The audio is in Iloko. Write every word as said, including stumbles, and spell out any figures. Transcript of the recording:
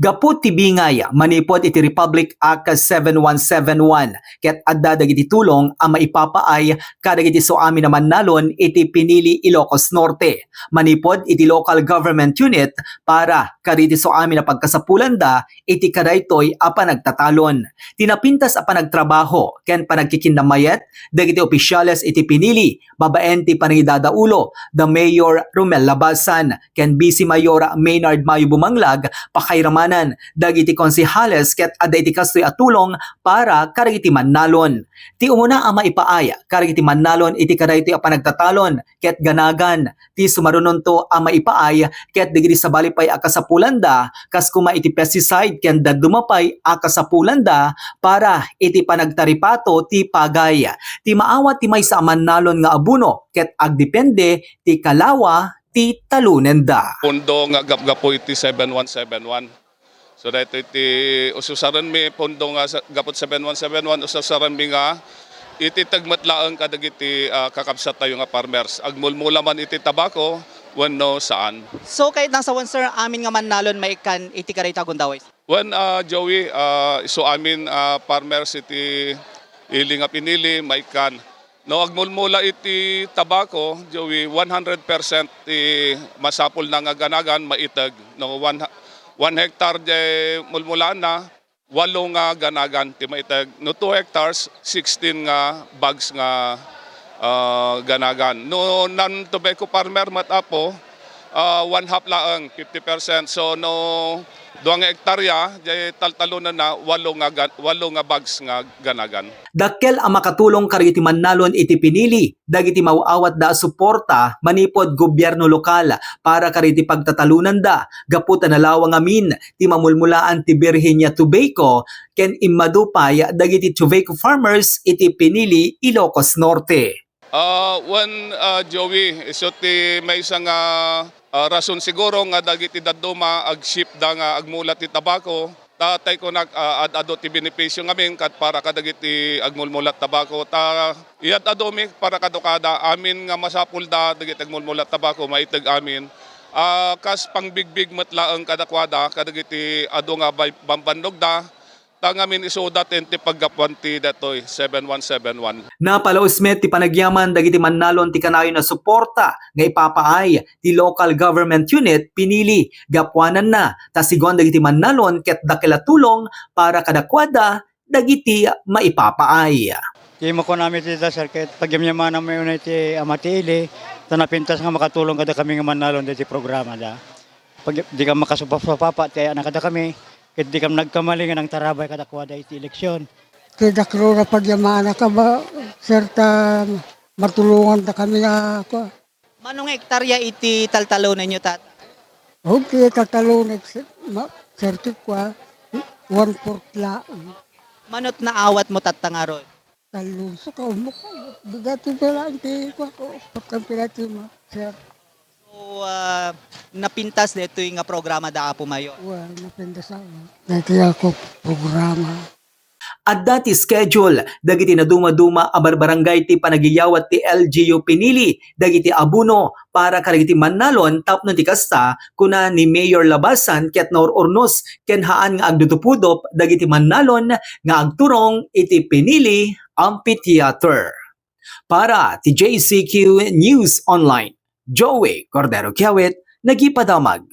Gapu ti bingay manipud iti Republic Act seven one seven one, ket adda dagiti tulong a maipapaay kadagiti suamin a mannalon iti pinili Ilocos Norte manipud iti local government unit para kadagiti suamin a pagkasapulanda iti kadaytoy a panagtatalon. Ti napintas a panagtrabaho ken panagkikinnamayat dagiti opisyales iti pinili babaen ti panangidadaulo da Mayor Romel Labasan ken Vice Mayor Maynard Mayo Bumanglag, pakairamanan dagiti konsehales ket adda iti kastoy a tulong para kadagiti mannalon. Ti umuna a maipaay kadagiti mannalon iti kadaytoy a panagtatalon ket ganagan ti sumarunonto a maipaay ket dagiti sabali pay a kasapulanda, kas koma iti pesticide ken dadduma pay a kasapulanda para iti panagtaripato ti pagay. Ti maawat ti maysa a mannalon nga abono ket agdepende ti kalawa ti talonenda. Pondo nga gapgapu iti seven one seven one. So, daytoy ti ususarenmi, pondo nga sa, gapu iti seven one seven one, ususarenmi nga ititeg met laeng kadagiti, ah, kakabsattayo nga farmers. Agmulmula man iti tabako wenno saan. So, kayatna sawen, sir, amin nga mannalon maikkan iti kadayta a gundaway? Wen, ah, Joey, ah, isu amin, ah, farmers iti ili nga pinili, maikkan. No agmulmula iti tabako, Joey, one hundred percent ti masapulna nga ganagan maiteg. No, one, one hectare jay mulmulaanna, walo nga ganagan ti maiteg. No two hectares, sixteen nga bags nga, ah, ganagan. No non-tobacco farmer met, Apo, ah, one half laeng, fifty percent. So, no dua nga hektarya, jay taltalonenna, walo nga ga-, walo nga bags nga ganagan. Dakkel a makatulong kadagiti mannalon iti pinili dagiti maaw-awatda a suporta manipud gobierno lokal para kadagiti pagtatalonanda gapu ta nalawa ngamin ti mamulmulaan ti Virginia tobacco ken immadu pay dagiti tobacco farmers iti pinili Ilocos Norte. Ah, wen, ah, Joey, isu ti maysa nga, ah, rason siguro nga dagiti dadduma ag-shift da nga agmula ti tabako, ta tay kunak, ah, ad-adu ti benepisio ngamin kad para kadagiti agmulmulat tabako. Ta iyad-adumi para kadukada, amin nga masapulda dagiti agmulmulat tabako, maiteg amin. Ah, kas pangbigbig met laeng kadakuada, kadagiti adu nga bay-, bambannogda, ta ngamin isuda ti paggapuan ti daytoy seven one seven one. Napalaus met ti panagyaman dagiti mannalon ti kanayon a suporta nga ipapaay ti local government unit pinili gapuananna ta siguan dagiti mannalon ket dakkel a tulong para kadakuada dagiti maipapaay. Ti makuanami ti da, sir, ket pagyamyamanami unay ti Ama ti Ili, ta napintas nga makatulong kadakami nga mannalon daytoy programada. Pag, dika makasupapsupapa ti ayana kadakami, ket dikam nagkamali nga nangtarabay kadakuada iti eleksyon. Ti dakkel a pagyamanak, sir, ta matulongan dakami nga, kua. Mano nga hektarya iti taltalonenyo, Tata? Hug ti taltalonek, sir, ma-, sir, ti kua, one-fourth laeng. Mano ti naawatmo, Tata, ngarud? Talon, so, kaumok. Dati pala ang ti, kua, ko, pagkampila ti ma-, sir. So, ah, napintas daytoy nga programada, Apo Mayor? Wa, napintas ako. Dati ako programa. Adda ti schedule dagiti nadumaduma a barbarangay ti panagiyaat ti L G U pinili dagiti abono para kadagiti mannalon tapno ti kasta, kuna ni Mayor Labasan ket Nor Hornos, ken haan nga agdutupudop dagiti mannalon nga agturong iti pinili amphitheater. Para ti J C Q News Online, Joey Cordero Kiawit, nagipadamag.